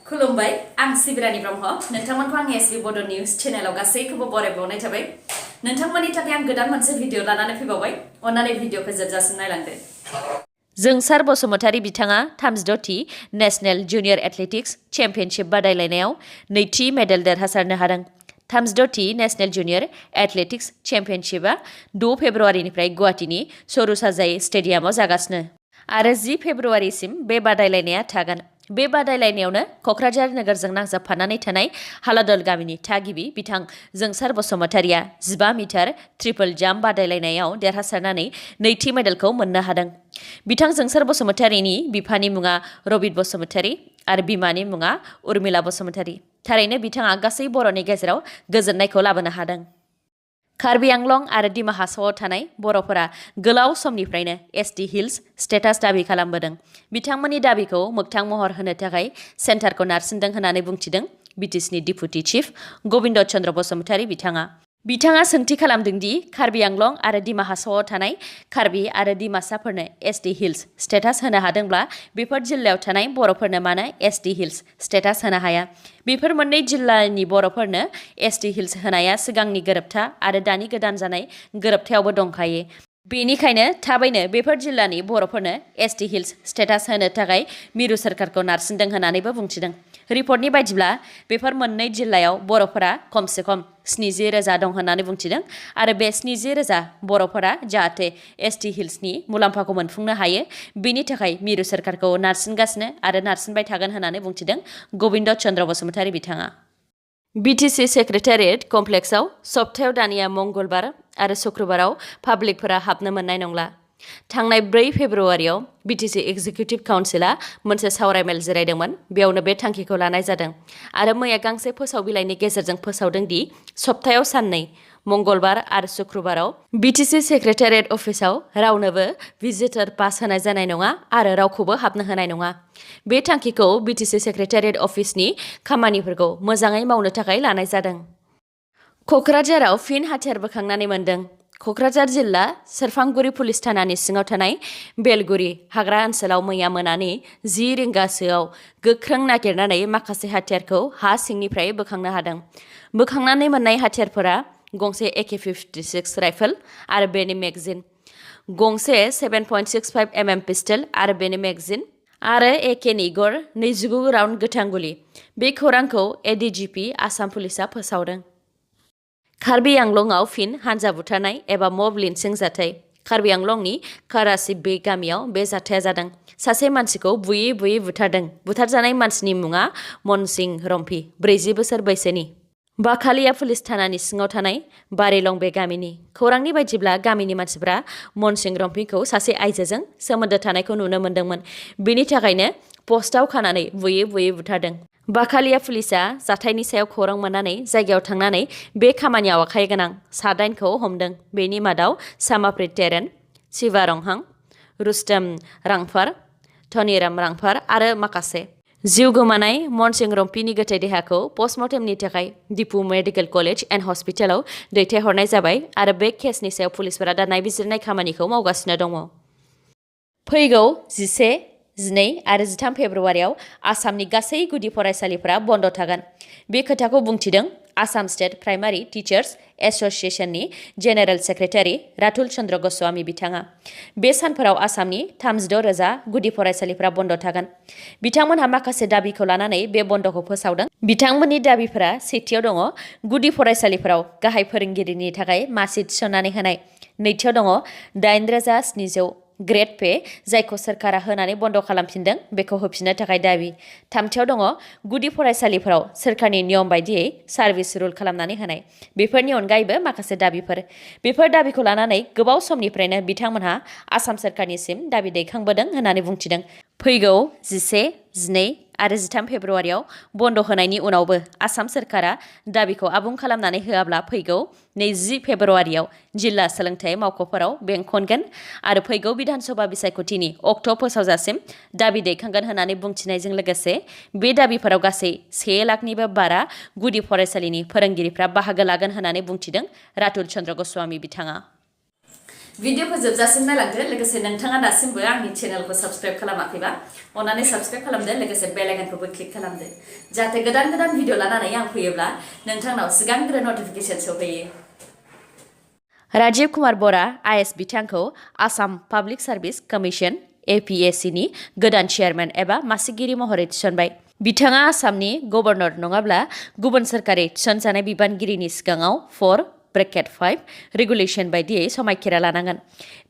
खुलुमबाय आं सिबिरानि ब्रह्म नोंथांमोनखौ आं एसबी बड' निउज चेनेलाव गासैखौबो बरायबावनाय थाबाय नोंथांमोननि थाखाय आं गोदान मोनसे भिडिअ लानानै फैबावबाय अन्नानै भिडिअखौ जोबजासिम नायलांदो जोंसार बसुमतारी बिथाङा 36थि नेशनेल जुनियर एथलेटिक्स चेम्पियनशिप बादायलायनायाव नैथि मेडेल देरहासारनो हादों 36थि नेशनेल जुनियर एथलेटिक्स चेम्पियनशिपआ 2 फेब्रुवारिनिफ्राय गुवाहाटीनि सरुसाजाई स्टेडियामाव जागासिनो आरो 10 फेब्रुवारिसिम बे बादायलायनाया थागोन बे बादायलायनायावनो क'क्राझार नोगोरजों नांजाबफानानै थानाय हालादल गामिनि थागिबि बिथां जोंसार बसुमतारीया 15 मिटार ट्रिपल जाम्प बादायलायनायाव देरहासारनानै नैथि मेडेलखौ मोननो हादों बिथां जोंसार बसुमतारीनि बिफानि मुङा रबित बसुमतारी आरो बिमानि मुङा उर्मिला बसुमतारी थारैनो बिथाङा गासै बर'नि गेजेराव गोजोननायखौ लाबोनो हादों कार्बि आंलं आरो दिमा हासावआव थानाय बर'फोरा गोलाव समनिफ्रायनो एसटि हिल्स स्टेटास दाबि खालामबोदों बिथांमोननि दाबिखौ मोगथां महर होनो थाखाय सेन्टारखौ नारसिनदों होननानै बुंथिदों बिटिसिनि डिपुटि चिफ गबिन्द चन्द्र बसुमतारी बिथाङा सोंथि खालामदों दि कार्बि आंलं आरो दिमा हासावआव थानाय कार्बि आरो दिमासाफोरनो एसटि हिल्स स्टेटास होनो हादोंब्ला बेफोर जिल्लायाव थानाय बर'फोरनो मानो एसटि हिल्स स्टेटास होनो हाया बेफोर मोननै जिल्लानि बर'फोरनो एसटि हिल्स होनाया सिगांनि गोरोबथा आरो दानि गोदान जानाय गोरोबथायावबो दंखायो बेनिखायनो थाबैनो बेफोर जिल्लानि बर'फोरनो एसटि हिल्स स्टेटास होनो थाखाय मिरु सोरखारखौ नारसिनदों होननानैबो बुंथिदों रिपर्टनि बायदिब्ला बेफोर मोननै जिल्लायाव बर'फोरा खमसे खम 70,000 दं होननानै बुंथिदों आरो बे 70,000 बर'फोरा जाहाथे एसटि हिल्सनि मुलाम्फाखौ मोनफुंनो हायो बेनि थाखाय मिरु सोरखारखौ नारसिनगासिनो आरो नारसिनबाय थागोन होननानै बुंथिदों गबिन्द चन्द्र बसुमतारी बिथाङा बिटिसि सेक्रेटारियेट कमप्लेक्सआव सप्तायाव दानिया मंगलबार आरो शुक्रबाराव पाब्लिकफोरा हाबनो मोननाय नंला थांनाय 4 फेब्रुवारियाव बिटिसि एक्जिकिउटिभ काउन्सिलआ मोनसे सावरायमेल जिरायदोंमोन बेयावनो बे थांखिखौ लानाय जादों आरो मैया गांसे फोसाव बिलाइनि गेजेरजों फोसावदों दि सप्तायाव साननै मंगलबार आरो शुक्रबाराव बिटिसि सेक्रेटारियेट अफिसाव रावनोबो भिजिटर पास होनाय जानाय नङा आरो रावखौबो हाबनो होनाय नङा बे थांखिखौ बिटिसि सेक्रेटारियेट अफिसनि खामानिफोरखौ मोजाङै मावनो थाखाय लानाय जादों क'क्राझाराव फिन हाथियार बोखांनानै मोनदों क'क्राझार जिल्ला सेरफांगुरि पुलिस थानानि सिङाव थानाय बेलगुरि हाग्रा ओनसोलाव मैया मोनानि 10 रिंगासोआव गोख्रों नागिरनानै माखासे हाथियारखौ हा सिंनिफ्राय बोखांनो हादों बोखांनानै मोननाय हाथियारफोरा गंसे AK-56 राइफल आरो बेनि मेगजिन गंसे 7.65 mm पिस्टल आरो बेनि मेगजिन आरो AKनि गर 29 राउन्ड गोथां गुलि बे खौरांखौ ADGP आसाम पुलिसआ फोसावदों कार्बि आंलंआव फिन हानजा बुथारनाय एबा मब लिन्चिं जाथाय कार्बि आंलंनि करासि बे गामियाव बे जाथाया जादों सासे मानसिखौ बुयै बुयै बुथारदों बुथारजानाय मानसिनि मुङा मनसिं रम्पि 40 बोसोर बैसोनि बाखालिया पुलिस थानानि सिङाव थानाय बारिलं बे गामिनि खौरांनि बायदिब्ला गामिनि मानसिफ्रा मनसिं रम्पिखौ सासे आइजोजों सोमोन्दो थानायखौ नुनो मोन्दोंमोन बेनि थाखायनो पस्टआव खानानै बुयै बुयै बुथारदों बाखालिया पुलिसआ जाथायनि सायाव खौरां मोननानै जायगायाव थांनानै बे खामानियाव आखाइ गोनां 7-8खौ हमदों बेनि मादाव सामाप्रित टेरेन शिवा रंहां रुस्तम रांफार धनीराम रांफार आरो माखासे जिउ गोमानाय मनसिं रम्पिनि गोथै देहाखौ पस्टमर्टेमनि थाखाय दिपु मेडिकेल कलेज एन्ड हस्पिटालाव दैथायहरनाय जाबाय आरो बे केसनि सायाव पुलिसफोरा दा नायबिजिरनाय खामानिखौ मावगासिनो दङ फैगौ 11, 12 आरो 13 फेब्रुवारियाव आसामनि गासै गुदि फरायसालिफोरा बन्द थागोन बे खोथाखौ बुंथिदों आसाम स्टेट प्राइमारि टिचार्स एस'सिएशननि जेनेरेल सेक्रेटारि रातुल चन्द्र गस्वामी बिथाङा बे सानफोराव आसामनि 36,000 गुदि फरायसालिफोरा बन्द थागोन बिथांमोनहा माखासे दाबिखौ लानानै बे बन्दखौ फोसावदों बिथांमोननि दाबिफोरा सेथियाव दङ गुदि फरायसालिफोराव गाहाय फोरोंगिरिनि थाखाय मासि थिसननानै होनाय नैथियाव दङ 8,700 ग्रेड पे जायखौ सोरखारा होनानै बन्द खालामफिनदों बेखौ होफिननो थाखाय दाबि थामथियाव दङ गुदि फरायसालिफोराव सोरखारनि नियम बायदियै सार्भिस रुल खालामनानै होनाय बेफोरनि अनगायैबो माखासे दाबिफोर बेफोर दाबिखौ लानानै गोबाव समनिफ्रायनो बिथांमोनहा आसाम सोरखारनिसिम दाबि दैखांबोदों होननानै बुंथिदों फैगौ 11, 12 आरो 13 फेब्रुवारियाव बन्द होनायनि उनावबो आसाम सोरखारा दाबिखौ आबुं खालामनानै होआब्ला फैगौ 20 फेब्रुवारियाव जिल्ला सोलोंथाइ मावख'फोराव बेंखनगोन आरो फैगौ बिधानसभा बिसायख'थिनि अक्ट' फोसावजासिम दाबि दैखांगोन होननानै बुंथिनायजों लोगोसे बे दाबिफोराव गासै 1 लाखनिबो बारा गुदि फरायसालिनि फोरोंगिरिफ्रा बाहागो लागोन होननानै बुंथिदों रातुल चन्द्र गस्वामी बिथाङा भिडिअखौ जोबजासिम नायलांदो लोगोसे नोंथाङा दासिमबो आंनि चेनेलखौ साबस्क्राइब खालामाखैबा अन्नानै साबस्क्राइब खालामदो लोगोसे बेल आइकनखौबो क्लिक खालामदो जाहाथे गोदान गोदान भिडिअ लानानै आं फैयोब्ला नोंथांनाव सिगांग्रो नटिफिकेसन सौफैयो। राजीव कुमार बरा आइएस बिथांखौ Assam public service commission APSC नि गोदान चेयारमेन एबा मासिगिरि महरै थिसनबाय। बिथाङा आसामनि गभर्नर नङाब्ला गुबुन सोरखारि थिसनजानाय बिबानगिरिनि सिगाङाव 4(5) रेगुलेसन बायदियै समायखिरा लानांगोन।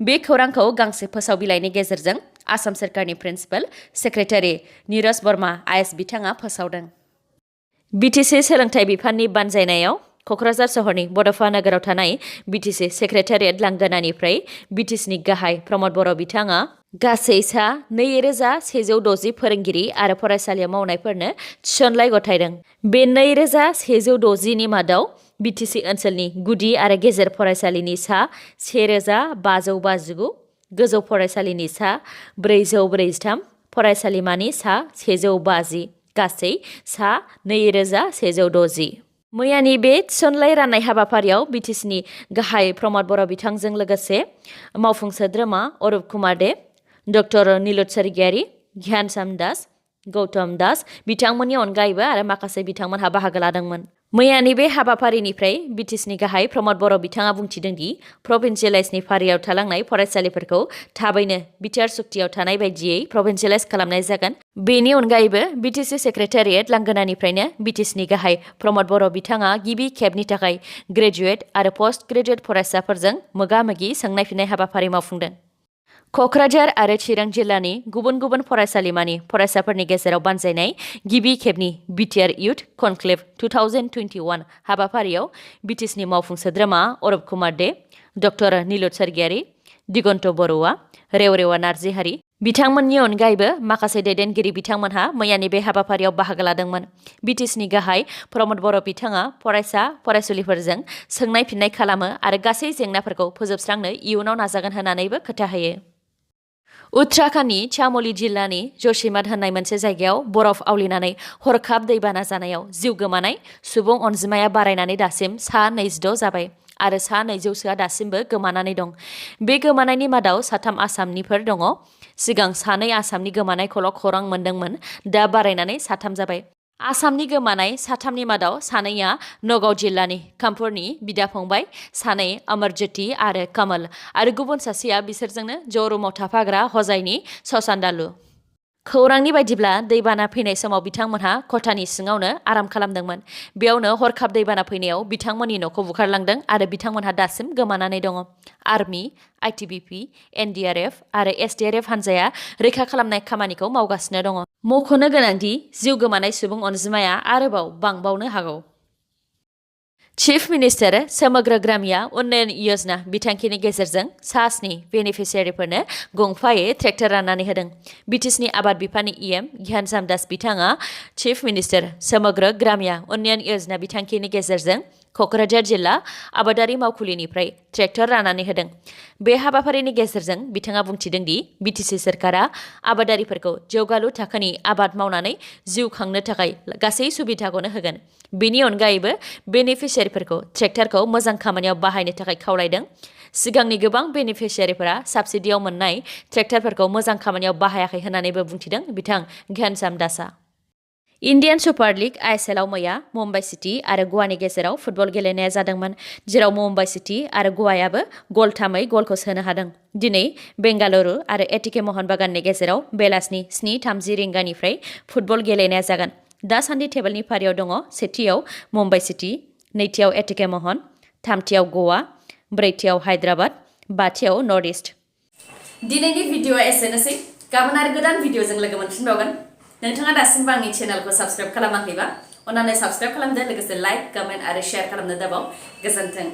बे खौरांखौ गांसे फोसाव बिलाइनि गेजेरजों आसाम सोरखारनि principal secretary Neeraj Verma IAS बिथाङा फोसावदों। BTC सोलोंथाइ बिफाननि बानजायनायाव क'क्राझार सहरनि बड'फा नोगोराव थानाय BTC सेक्रेटारियेट लांगोनानिफ्राय BTCनि गाहाय प्रमद बर' बिथाङा गासै सा 2160 फोरोंगिरि आरो फरायसालियाव मावनायफोरनो थिसनलाइ गथायदों। बे 2160 नि मादाव BTC ओनसोलनि गुदि आरो गेजेर फरायसालिनि सा 1559, गोजौ फरायसालिनि सा 443, फरायसालिमानि सा 150, गासै सा 2160। मैयानि बे थिसनलाइ राननाय हाबाफारियाव BTCनि गाहाय प्रमद बर' बिथांजों लोगोसे मावफुं सोद्रोमा अरुप कुमार दे, डक्टर नीलुत स्वर्गियारी, घ्यानचान्द दास, गौतम दास बिथांमोननि अनगायैबो आरो माखासे बिथांमोनहा बाहागो लादोंमोन। मैयानि बे हाबाफारिनिफ्राय BTCनि गाहाय प्रमद बर' बिथाङा बुंथिदों दि प्रभिन्सियेलाइजनि फारियाव थालांनाय फरायसालिफोरखौ थाबैनो बिटिआर सुक्तियाव थानाय बायदियै प्रभिन्सियेलाइज खालामनाय जागोन। बेनि अनगायैबो BTC सेक्रेटारियेट लांगोनानिफ्रायनो BTCनि गाहाय प्रमद बर' बिथाङा गिबि खेबनि थाखाय ग्रेजुवेट आरो पस्ट ग्रेजुवेट फरायसाफोरजों मोगा-मोगि सोंनाय-फिननाय हाबाफारि मावफुंदों। क'क्राझार आरो चिरां जिल्लानि गुबुन गुबुन फरायसालिमानि फरायसाफोरनि गेजेराव बानजायनाय गिबि खेबनि बिटिआर इयुथ कनक्लेव 2021 हाबाफारियाव BTCनि मावफुं सोद्रोमा अरुप कुमार दे, डक्टर नीलुत स्वर्गियारी, दिगन्त बरुवा, रेवरेवा नार्जिहारी बिथांमोननि अनगायैबो माखासे दैदेनगिरि बिथांमोनहा मैयानि बे हाबाफारियाव बाहागो लादोंमोन। BTCनि गाहाय प्रमद बर' बिथाङा फरायसा-फरायसुलिफोरजों सोंनाय-फिननाय खालामो आरो गासै जेंनाफोरखौ फोजोबस्रांनो इयुनाव नाजागोन होननानैबो खोथा होयो। उत्तराखन्डनि चाम'ली जिल्लानि ज'शीमठ होननाय मोनसे जायगायाव बरफ आवलिनानै हरखाब दैबाना जानायाव जिउ गोमानाय सुबुं अनजिमाया बारायनानै दासिम सा 26 जाबाय आरो सा 200सोआ दासिमबो गोमानानै दं। बे गोमानायनि मादाव 3 आसामनिफोर दङ। सिगां 2 आसामनि गोमानायखौल' खौरां मोनदोंमोन, दा बारायनानै 3 जाबाय। आसामनि गोमानाय 3नि मादाव 2आ नगाव जिल्लानि कामपुरनि बिदा-फंबाय, 2 अमरज्योति आरो कमल आरो गुबुन सासेया बिसोरजोंनो ज' रुमाव थाफाग्रा हजाइनि ससान्डालु। खौरांनि बायदिब्ला दैबाना फैनाय समाव बिथांमोनहा खथानि सिङावनो आराम खालामदोंमोन। बेयावनो हरखाब दैबाना फैनायाव बिथांमोननि न'खौ बुखारलांदों आरो बिथांमोनहा दासिम गोमानानै दङ। आर्मि, ITBP, NDRF आरो SDRF हानजाया रैखा खालामनाय खामानिखौ मावगासिनो दङ। मख'नो गोनांदि जिउ गोमानाय सुबुं अनजिमाया आरोबाव बांबावनो हागौ। चीफ मिनिस्टार समग्र ग्राम्या उन्नयन योजना बिथांखिनि गेजेरजों सा 7 बेनिफिसियारिफोरनो गंफायै ट्रेक्टर राननानै होदों। BTCनि आबाद बिफाननि EM घ्यानचान्द दास बिथाङा चीफ मिनिस्टार समग्र ग्राम्या उन्नयन योजना बिथांखिनि गेजेरजों क'क्राझार जिल्ला आबादारि मावखुलिनिफ्राय ट्रेक्टर राननानै होदों। बे हाबाफारिनि गेजेरजों बिथाङा बुंथिदों दि BTC सोरखारा आबादारिफोरखौ जौगालु थाखोनि आबाद मावनानै जिउ खांनो थाखाय गासै सुबिदाखौनो होगोन। बेनि अनगायैबो बेनिफिसियारिफोरखौ ट्रेक्टरखौ मोजां खामानियाव बाहायनो थाखाय खावलायदों। सिगांनि गोबां बेनिफिसियारिफोरा साबसिडियाव मोननाय ट्रेक्टरफोरखौ मोजां खामानियाव बाहायाखै होननानैबो बुंथिदों बिथां घ्यानचान्द दासआ। इन्डियान सुपार लीग ISLआव मैया मुम्बाइ सिटी आरो ग'वानि गेजेराव फुटबल गेलेनाया जादोंमोन, जेराव मुम्बाइ सिटी आरो ग'वायाबो गल-3 गलखौ सोनो हादों। दिनै बेंगालुरु आरो एटिके महन बागाननि गेजेराव बेलासिनि 7:30 रिंगानिफ्राय फुटबल गेलेनाया जागोन। दासान्दि टेबोलनि फारियाव दङ सेथियाव मुम्बाइ सिटी, नैथियाव एटिके महन, थामथियाव ग'वा, ब्रैथियाव हायद्राबाद, बाथियाव नर्थ इस्ट। दिनैनि भिडिअआ एसेनोसै। गाबोन आरो गोदान भिडिअजों लोगो मोनफिनबावगोन। नोंथाङा दासिमबो आंनि चेनेलखौ साबस्क्राइब खालामाखैबा अन्नानै साबस्क्राइब खालामदो लोगोसे लाइक, कमेन्ट आरो शेयार खालामनो दाबाव। गोजोन्थों।